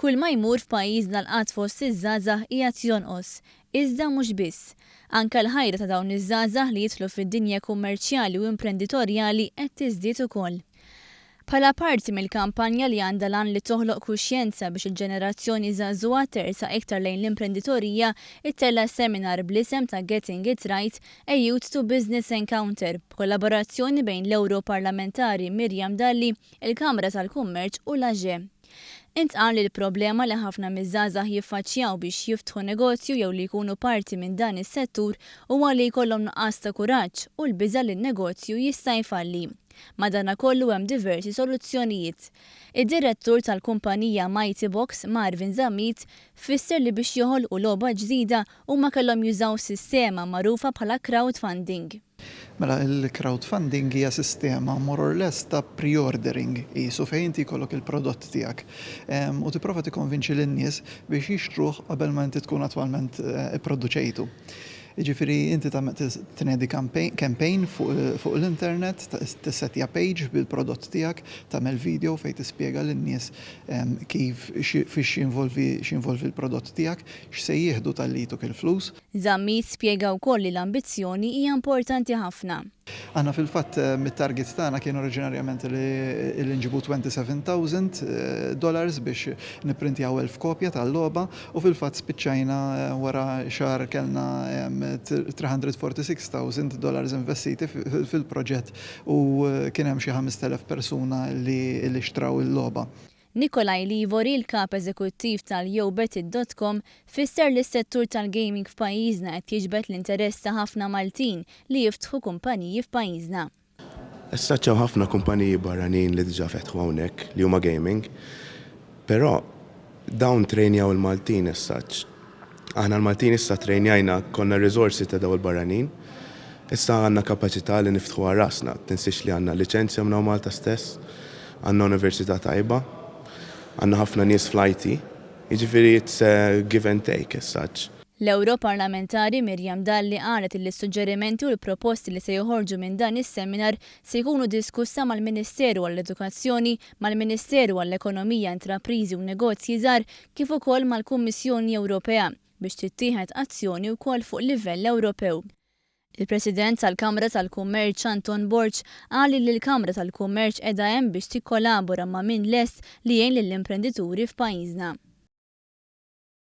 Kull ma jmur f'pajjiżna l-qgħad fost iż-żgħażagħ qiegħed jonqos. Iżda mhux biss. Anke l-ħajra ta' dawn iż-żgħażagħ li jidħlu fid-dinja kummerċjali u imprenditorjali qed tiżdied ukoll. Bħala parti mill-kampanja li għandha l-għan li toħloq kuxjenza biex il-ġenerazzjoni żagħżugħa tersaq iktar lejn l-imprenditorija, ittella' seminar bl-isem ta' Getting It Right, A Youth to Business Encounter, b'kollaborazzjoni bejn l-Ewroparlamentari Miriam Dalli, il-Kamra tal-Kummerċ u l-AŽE. Intqal li l-problema li ħafna miż-żgħażagħ jiffaċċjaw biex jiftħu negozju jew li jkunu parti minn dan is-settur huwa li jkollhom nuqqas ta' kuraġġ u l-biża' li n-negozju jista' jfalli. Madanakollu hemm diversi soluzzjonijiet. Id-direttur tal-kumpanija Mighty Box, Marvin Zammit, fisser li biex joħolqu logħba ġdida huma kellhom jużaw sistema magħrufa bħala crowdfunding. Mela il-crowdfunding hija sistema more or less ta' pre-ordering qisu fejn inti jkollok il-prodott tiegħek u tipprova tikkonvinċi lin-nies biex jixtruh qabel ma inti tkun attwalment ipproduċejtu. Jiġifieri inti tnedi campaign fuq l-internet, tissettja page bil-prodott tiegħek, tagħmel video fejn tispjega lin-nies kif fiex jinvolvi x'jinvolvi l-prodott tiegħek, x'se jieħdu talli jtuk il-flus. Zammit spjega wkoll li l-ambizzjoni hija importanti ħafna. Aħna fil-fatt mit-target tagħna kien oriġinarjament li nġibu 27,000 dollars biex nipprintjaw 1,000 kopja tal-logħba u fil-fatt spiċċajna wara xahar kellna 346,000 dollars investiti fil-proġett u kien hemm xi 5,000 persuna li xtraw il-logħba. Nikolai Livori, il-Kap Eżekuttiv tal-YoBetit.com, fisser li s-settur tal-gaming f'pajjiżna qed jiġbed l-interess ta' ħafna Maltin li jiftħu kumpaniji f'pajjiżna. Issa hawn ħafna kumpaniji barranin li diġà fetħu hawnhekk li huma gaming, però dawn trejnjaw il-Maltin issa. Aħna l-Maltin issa trejnjajna konna risorsi ta' daw il-barranin. Issa għandna kapaċità li niftħu għal rasna. Tinsiex li għandna liċenzja minn Malta stess, għandna università tajba, għandna ħafna nies fl-IT, jiġifieri it's a give and take as such. L-Europarlamentari Miriam Dalli qalet li s-suġġerimenti u l-proposti li se joħorġu minn dan is-seminar se jkunu diskussa mal-Ministeru għall-Edukazzjoni, mal-Ministeru għall-Ekonomija, Intrapriżi u Negozji Żgħar kif ukoll mal-Kummissjoni Ewropea biex tittieħed azzjoni wkoll fuq livell Ewropew. Il-President tal-Kamra tal-Kummerċ Anton Borg qal li l-Kamra tal-Kummerċ qiegħda hemm biex tikkolabora ma' min lest li jgħin lill-imprendituri f'pajjiżna.